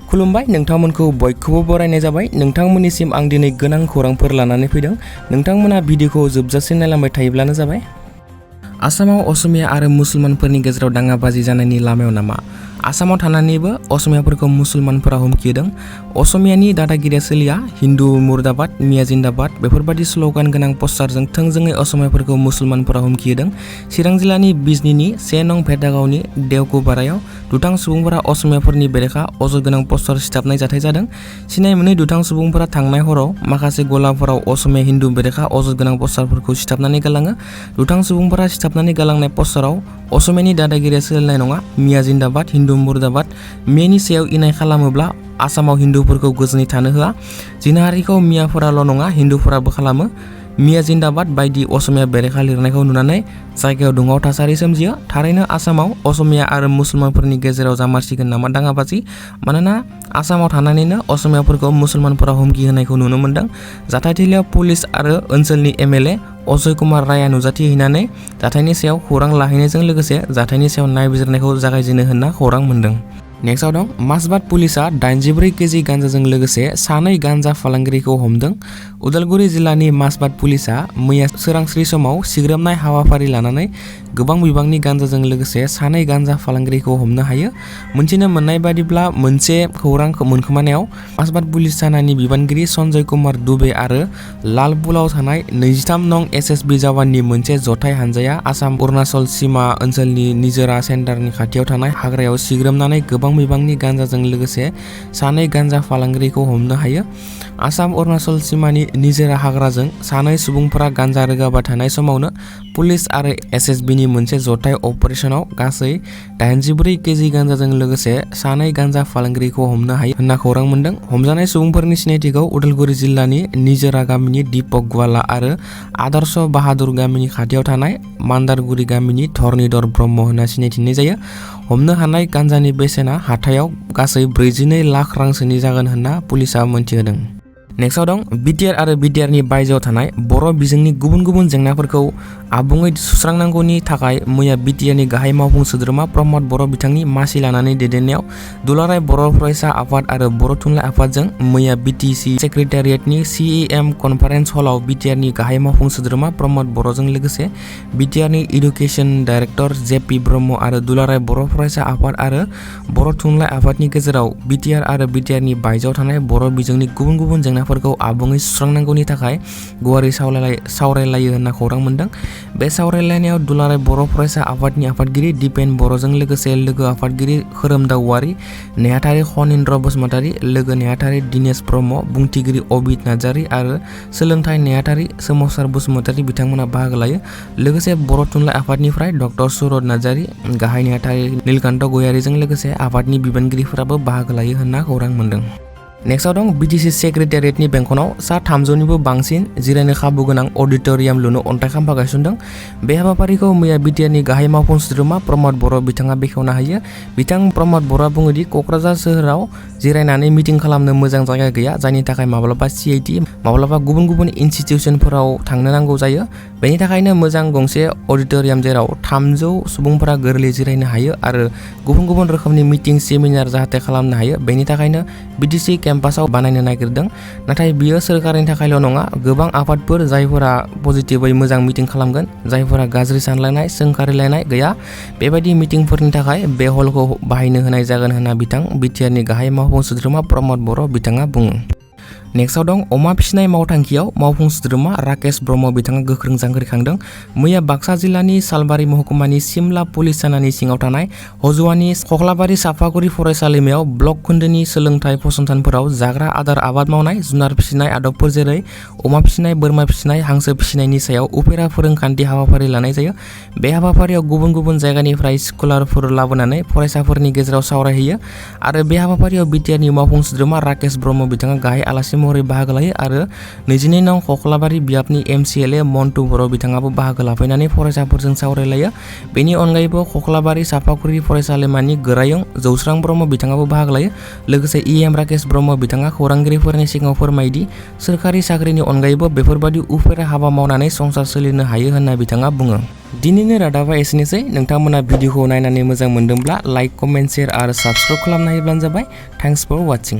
खुलुमबाय नोंथांमोनखौ बयखौबो बरायनाय जाबाय। नोंथांमोननिसिम आं दिनै गोनां खौरांफोर लानानै फैदों। नोंथांमोना भिडिअखौ जोबजासिम नायलांबाय थायोब्लानो जाबाय। आसामाव असमिया आरो मुसलमानफोरनि गेजेराव दाङाबाजि जानायनि लामायाव नामा? आसामाव थानानैबो असमियाफोरखौ मुसलमानफोरा हुमखिदों। असमियानि दादागिरिया सोलिया, हिन्दु मुर्दाबाद, मिया जिन्दाबाद बेफोरबादि स्लगान गोनां पस्टारजों थोंजोङै असमियाफोरखौ मुसलमानफोरा हुमखिदों। चिरां जिल्लानि बिजनीनि 1 नं भेटागावनि देवकुबारायाव दुथां सुबुंफोरा असमियाफोरनि बेरेखा अजद गोनां पस्टार सिथाबनाय जाथाय जादों। सिनाय मोनै दुथां सुबुंफोरा थांनाय हराव माखासे गलाफोराव असमिया हिन्दु बेरेखा अजद गोनां पस्टारफोरखौ सिथाबनानै गालाङो। दुथां सुबुंफोरा सिथाबनानै गालांनाय पस्टाराव असमियानि दादागिरिया सोलिनाय नङा, मिया जिन्दाबाद, हिन्दु मुर्दाबाद, मियानि सायाव इनाय खालामोब्ला आसामाव हिन्दुफोरखौ गोजोनै थानो होआ। जिनाहारिखौ मियाफोराल' नङा हिन्दुफोराबो खालामो। मिया जिन्दाबाद बायदि असमिया बेरेखा लिरनायखौ नुनानै जायगायाव दुङाव थासारि सोमजियो। थारैनो आसामाव असमिया आरो मुसलमानफोरनि गेजेराव जामारसिगोन नामा दाङाबाजि? मानोना आसामाव थानानैनो असमियाफोरखौ मुसलमानफोरा हुमखि होनायखौ नुनो मोन्दों। जाथायथिलियाव पुलिस आरो ओनसोलनि एमएलए अजय कुमार राया नुजाथि हैनानै जाथायनि सायाव खौरां लाहैनायजों लोगोसे जाथायनि सायाव नायबिजिरनायखौ जागायजेनो होनना खौरां मोन्दों। नेक्स्टआव दं मासबाद पुलिसा 84 केजि गान्जाजों लोगोसे सानै गान्जा फालांगिरिखौ हमदों। उदालगुरि जिल्लानि मासबाद पुलिसा मैया सोरांस्रि समाव सिग्रोमनाय हाबाफारि लानानै गोबां बिबांनि गान्जाजों लोगोसे सानै गान्जा फालांगिरिखौ हमनो हायो। मोनथिनो मोननाय बादिब्ला मोनसे खौरां मोनखोमानायाव मासबाद पुलिस थानानि बिबानगिरि सन्जय कुमार दुबे आरो लालपुलाव थानाय 23 नं एसएसबि जवाननि मोनसे जथाय हानजाया आसाम अरुणाचल सीमा ओनसोलनि निजोरा सेन्टारनि खाथियाव थानाय हाग्रायाव सिग्रोमनानै गोबां बिबांनि गान्जाजों लोगोसे सानै गान्जा फालांगिरिखौ हमनो हायो। आसाम अरुणाचल सीमानि निजोरा हाग्राजों सानै सुबुंफोरा गान्जा रोगाबाय थानाय समावनो पुलिस आरो एसएसबिनि मोनसे जथाय अपारेशनाव गासै 84 केजि गान्जाजों लोगोसे सानै गान्जा फालांगिरिखौ हमनो हायो होनना खौरां मोन्दों। हमजानाय सुबुंफोरनि सिनायथिखौ उदालगुरि जिल्लानि निजोरा गामिनि दीपक ग्वाला आरो आदर्श बाहादुर गामिनि खाथियाव थानाय मान्दारगुरि गामिनि धरनिधर ब्रह्म होनना सिनायथिनाय जायो। हमनो हानाय गान्जानि बेसेना हाथायाव गासै 42 लाख रांसोनि जागोन होनना पुलिसा मोनथिहोदों। नेक्स्टआव दं बिटिआर आरो बिटिआरनि बायजोआव थानाय बर' बिजोंनि गुबुन गुबुन जेंनाफोरखौ आबुङै सुस्रांनांगौनि थाखाय मैया बिटिआरनि गाहाय मावफुं सोद्रोमा प्रमद बर' बिथांनि मासि लानानै दैदेननायाव दुलाराय बर' फरायसा आफाद आरो बर' थुनलाइ आफादजों मैया बिटिसि सेक्रेटारियेटनि सिइएम कनफारेन्स हलाव बिटिआरनि गाहाय मावफुं सोद्रोमा प्रमद बर'जों लोगोसे बिटिआरनि इडुकेसन डाइरेक्टर जेपि ब्रह्म आरो दुलाराय बर' फरायसा आफाद आरो बर' थुनलाइ आफादनि गेजेराव बिटिआर आरो बिटिआरनि बायजोआव थानाय बर' बिजोंनि गुबुन गुबुन जेंनाफोरखौ आबुङै सुस्रांनांगौनि थाखाय गुवारै सावरायलायो होनना खौरां मोन्दों। बे सावरायलायनायाव दुलाराय बर' फरायसा आफादनि आफादगिरि दिपेन बर'जों लोगोसे लोगो आफादगिरि खोरोमदाव औवारी, नेहाथारि खनिन्द्र बसुमतारी, लोगो नेहाथारि दिनेश ब्रह्म, बुंथिगिरि अबित नार्जारी आरो सोलोंथाइ नेहाथारि सोमावसार बसुमतारी बिथांमोना बाहागो लायो। लोगोसे बर' थुनलाइ आफादनिफ्राय डक्टर सुरत नार्जारी, गाहाय नेहाथारि नीलकान्त गयारीजों लोगोसे आफादनि बिबानगिरिफोराबो बाहागो लायो होनना खौरां मोन्दों। नेक्स्टआव दं बिटिसि सेक्रेटारियेटनि बेंखनाव सा 300निबो बांसिन जिरायनो खाबु गोनां अडिट'रियाम लुनो अन्थाइ खाम्फा गायसनदों। बे हाबाफारिखौ मैया बिटिआरनि गाहाय मावफुं सोद्रोमा प्रमद बर' बिथाङा बेखेवना होयो। बिथां प्रमद बर'आ बुङोदि क'क्राझार सोहोराव जिरायनानै मिटिं खालामनो मोजां जायगा गैया, जायनि थाखाय माब्लाबा सिआइटि माब्लाबा गुबुन गुबुन इनस्टिटिउसनफोराव थांनो नांगौ जायो। बेनि थाखायनो मोजां गंसे अडिट'रियाम जेराव 300 सुबुंफोरा गोरलै जिरायनो हायो आरो गुबुन गुबुन रोखोमनि मिटिं सेमिनार जाहाथे खालामनो हायो, बेनि थाखायनो बिटिसि केम्पासाव बानायनो नागिरदों। नाथाय बियो सोरखारनि थाखायल' नङा, गोबां आफादफोर जायफोरा पजिटिभै मोजां मिटिं खालामगोन, जायफोरा गाज्रि सानलायनाय सोंखारिलायनाय गैया, बेबायदि मिटिंफोरनि थाखाय बे हलखौ बाहायनो होनाय जागोन होनना बिथां बिटिआरनि गाहाय मावफुं सोद्रोमा प्रमद बर' बिथाङा बुङो। नेक्स्टआव दं अमा फिसिनाय मावथांखियाव मावफुं सोद्रोमा राकेश ब्रह्म बिथाङा गोख्रों जांख्रिखांदों। मैया बाक्सा जिल्लानि सालबारि महकुमानि सिमला पुलिस थानानि सिङाव थानाय हजुवानि खख्लाबारि साफागुरि फरायसालिमायाव ब्लक खोन्दोनि सोलोंथाइ फसंथानफोराव जाग्रा आदार आबाद मावनाय, जुनार फिसिनाय आदबफोर जेरै अमा फिसिनाय, बोरमा फिसिनाय, हांसो फिसिनायनि सायाव उफेरा फोरोंखान्थि हाबाफारि लानाय जायो। बे हाबाफारियाव गुबुन गुबुन जायगानिफ्राय स्कलारफोर लाबोनानै फरायसाफोरनि गेजेराव सावरायहैयो आरो बे हाबाफारियाव बिटिआरनि मावफुं सोद्रोमा राकेश ब्रह्म बिथाङा गाहाय आलासि महरै बाहागो लायो आरो 22 नं खख्लाबारि बियाबनि MCLA मन्टु बर' बिथाङाबो बाहागो लाफैनानै फरायसाफोरजों सावरायलायो। बेनि अनगायैबो खख्लाबारि सापागुरि फरायसालिमानि गोरायुं जौस्रां ब्रह्म बिथाङाबो बाहागो लायो। लोगोसे EM राकेश ब्रह्म बिथाङा खौरांगिरिफोरनि सिगाङाव फोरमायदि सोरखारि साख्रिनि अनगायैबो बेफोरबादि उफेरा हाबा मावनानै संसार सोलिनो हायो होनना बिथाङा बुङो। दिनैनि रादाबा एसेनोसै। नोंथांमोना भिडिअखौ नायनानै मोजां मोनदोंब्ला लाइक, कमेन्ट, शेयार आरो साबस्क्राइब खालामना होयोब्लानो जाबाय। Thanks for वाचिं।